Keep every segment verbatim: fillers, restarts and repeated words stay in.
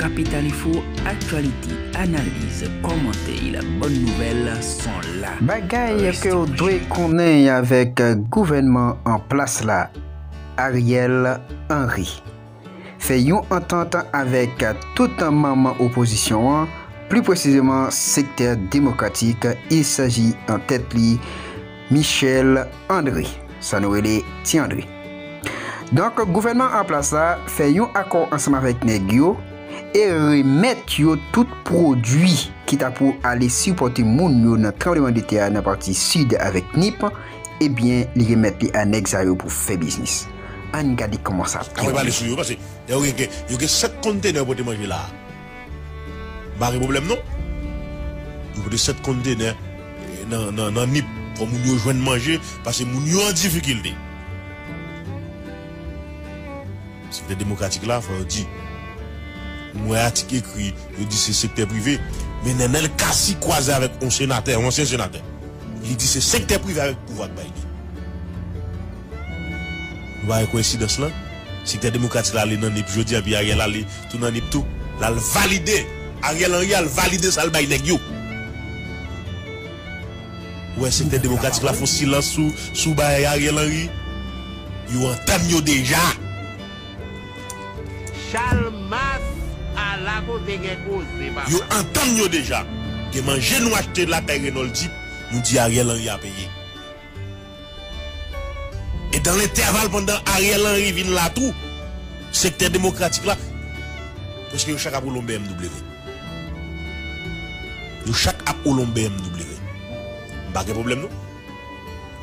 Capital Info, aktyalite, analiz, kòmantè, bòn nouvèl, son la. Bagay ke w dwe konnen avèk gouvènman an plas la, Ariel Henry fè yon antant avèk tout manm opozisyon an, pli presizeman sektè demokratik, il s'agit an tèt li Michel André, sa nou rele Ti André. Donk, gouvènman an plas la fè yon akò ansanm avèk nèg yo e remèt yo tout pwodui ki ta pou ale sipòte moun yo nan tranblemanntè a nan pati sid avèk Nip, ebyen, li remèt li a nèg sa yo pou fè biznis. Ann gade kòman sa ap dewoule. Apre pale sou yo, paske yo gen, yo gen sèt kontenè pou te manje la a. M pa gen pwoblèm non. Nou pote sèt kontenè, eh, nan, nan, nan Nip pou moun yo jwenn manje, paske moun yo an difikilte. Sektè demokratik la, fò yo di. M wè atik ekri, yo di se sektè prive, men Nenel Cassy kwaze avèk yon senatè, yon ansyen senatè. Li di se sektè prive avèk pouvwa k bay li. Nou pa wè koyensidans lan? Sektè demokratik la ale nan Nip jodi a, epi Ariel ale tou nan Nip tou. L al valide. Ariel Henry al valide sa l bay nèg yo. Ou wè sektè demokratik la fè silans sou, sou bagay Ariel Henry. Yo antann yo deja. Chalmas, ala kote gen koze, papa. Yo antann yo deja. Gen manje nou achte lakay Renold Dip, nou di Ariel Henry a peye. E dan lentèval, pandan Ariel Henry vin la tou, sektè demokratik la, prèske yo chak ap woule yon B M W. Yo chak ap woule yon B M W. M pa gen pwoblèm non.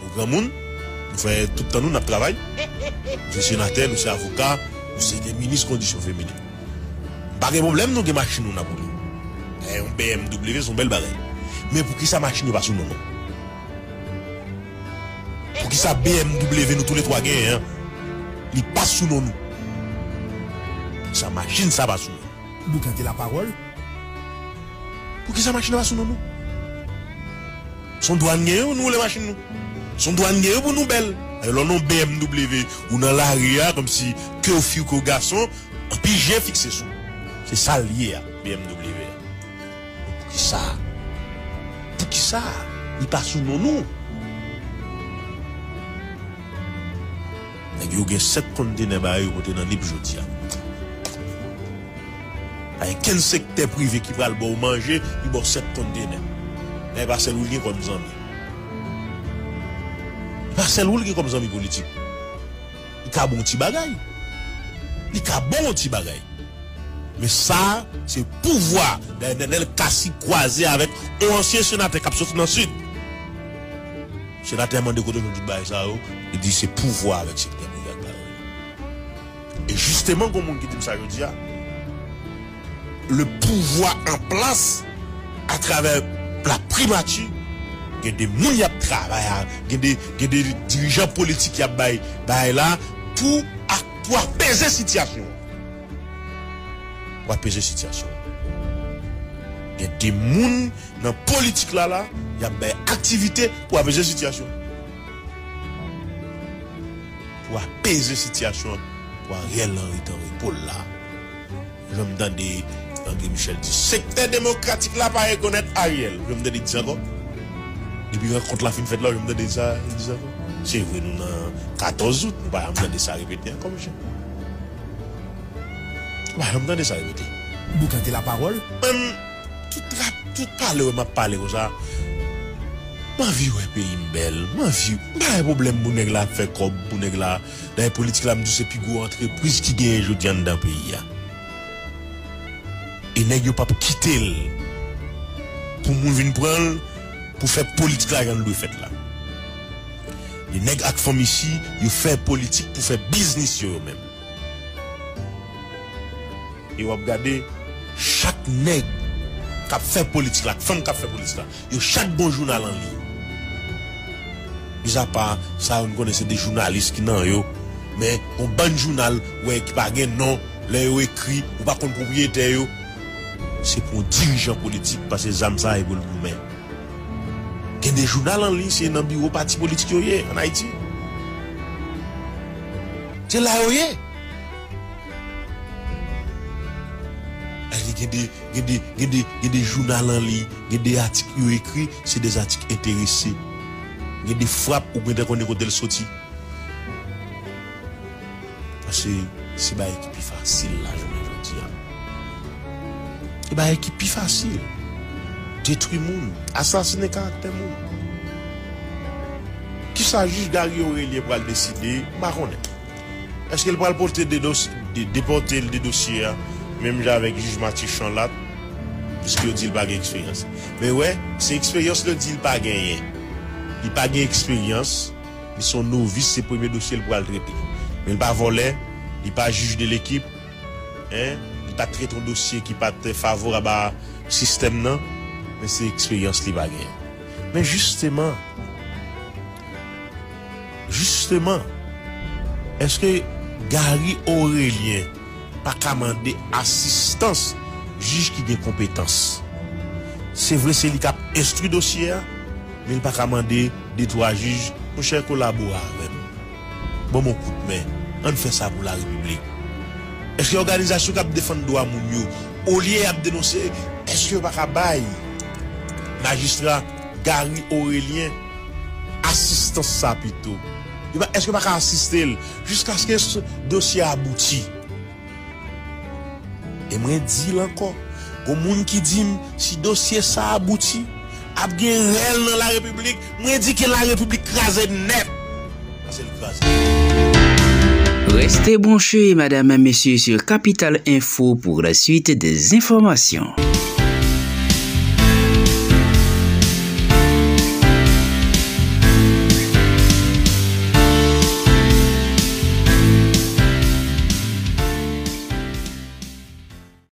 Nou granmoun, nou fè tout tan nou n ap travay. Nou se senatè, nou se avoka, nou se gen minis kondisyon feminen. M pa gen pwoblèm non, gen machin nou n ap woule. E yon B M W se yon bèl bagay. Men poukisa machin yo pa sou non nou? Poukisa B M W nou toulètwa genyen an, li pa sou non nou? Poukisa machin sa pa sou non nou? Boukante lapawòl. Poukisa machin nan pa sou non nou? Se yon dwa n genyen pou nou woule machin nou. Se yon dwa n genyen pou nou bèl. Alò, lè w nan yon B M W, ou nan lari a, kòmsi ke w fi ou ke w gason, anpil je fikse sou ou. Se sa l ye a, B M W a. Poukisa? Poukisa li pa sou non nou? Nèg yo gen sèt kontenè ba yo pote nan Nip jodi a. Pa gen kenn sektè prive ki pral ba w manje, li ba w sèt kontenè. Dayè pa sèl ou l gen kòm zanmi. Li pa sèl ou l gen kòm zanmi politik. Li ka ba w yon ti bagay. Li ka ba w yon ti bagay. Men sa, se pouvwa. Dayè, Nenel Cassy kwaze avèk yon ansyen senatè k ap soti nan Sid. Senatè a mande kote w jwenn tout bagay sa yo, li di se pouvwa avèk sektè prive ak la. E jisteman, gon moun ki di m sa jodi a, le pouvoir en place, atravè la primati, gen de moun y ap travay a, gen de, gen de dirijan politik y ap bay, bay la pou, ak, pou apeze sitiyasyon an. Pou apeze sitiyasyon an. Gen de moun nan politik la, la, y ap bay aktivite pou apeze sitiyasyon an. Pou apeze sitiyasyon an, pou Ariel Henry t an repo l la. Jan m tande André Michel di, sektè demokratik la pa rekonèt Ariel. Jan m tande di sa ankò. Depi rankont la fin fèt la, jan m tande sa, di sa ankò. Se vre, nou nan katòz out, nou pa janm tande sa repete ankò, mesye. Nou pa janm tande sa repete. Boukante lapawòl. Menm tout rap, tout pale wè m ap pale konsa. M anvi wè peyi m bèl. M anvi, m pa gen pwoblèm pou nèg la fè kòb pou nèg la. Dayè politik la, m di w se pi gwo antrepriz ki genyen jodi a anndan peyi a. E nèg yo p ap kite l pou moun vin pran l pou fè politik la jan l dwe fèt la. E nèg ak fanm isi, yo fè politik pou fè biznis yo, yo menm. E w ap gade, chak nèg k ap fè politik la, ak fanm k ap fè politik la, yo chak gon jounal an liy. Mizapa sa yo, n konnen se de jounalis ki nan yo, men gon bann jounal, w wè, ki pa gen non, lè yo ekri, ou pa konn pwopriyetè yo. Se pou yon dirijan politik, pase zam sa a, e pou l goumen. Gen de jounal an liy, se nan biwo pati politik yo ye, ann Ayiti. Se la yo ye. Gen de, gen de, gen de, gen de jounal an liy, gen de atik yo ekri, se de atik enterese. Gen de frap ou gentan konnen kote l soti. Paske se bagay ki pi fasil la jounen jodi a. Se bagay ki pi fasil. Detwi moun, asasinen karaktè moun. Kisa jij Gary Orélien pral deside, m pa konnen. Èske l pral pote de dos-, de, depòte l de dosye a, menm jan avèk jij Mathieu Chanlat, piske yo di l pa gen eksperyans? Men wè, se eksperyans l di l pa genyen. Li pa gen eksperyans, li se yon novis, se premye dosye l pral trete. Men l pa vòlè, li pa jij de lekip, en, li pa t trete yon dosye ki pa t favorab a sistèm nan, men se eksperyans li pa genyen. Men jisteman, Jisteman, èske Gary Orélien pa ka mande asistans jij ki gen konpetans? Se vre, se li k ap enstwi dosye a, men li pa ka mande de twa jij, monchè, kolabore avè m. Ban m yon kout men, ann fè sa pou larepiblik. Èske òganizasyon k ap defann dwa moun yo, olye y ap denonse, èske yo pa ka bay majistra Gary Orélien asistans sa pito? Yo pa, èske yo pa ka asiste l jiskaske s-, dosye a abouti? E mwen di l ankò, gon moun ki di m si dosye sa abouti, ap gen rèl nan larepiblik, mwen di ke larepiblik kraze nèt. Paske l kraze. Restez branchés, mesdames et messieurs, sur Capital Info pour la suite des informations.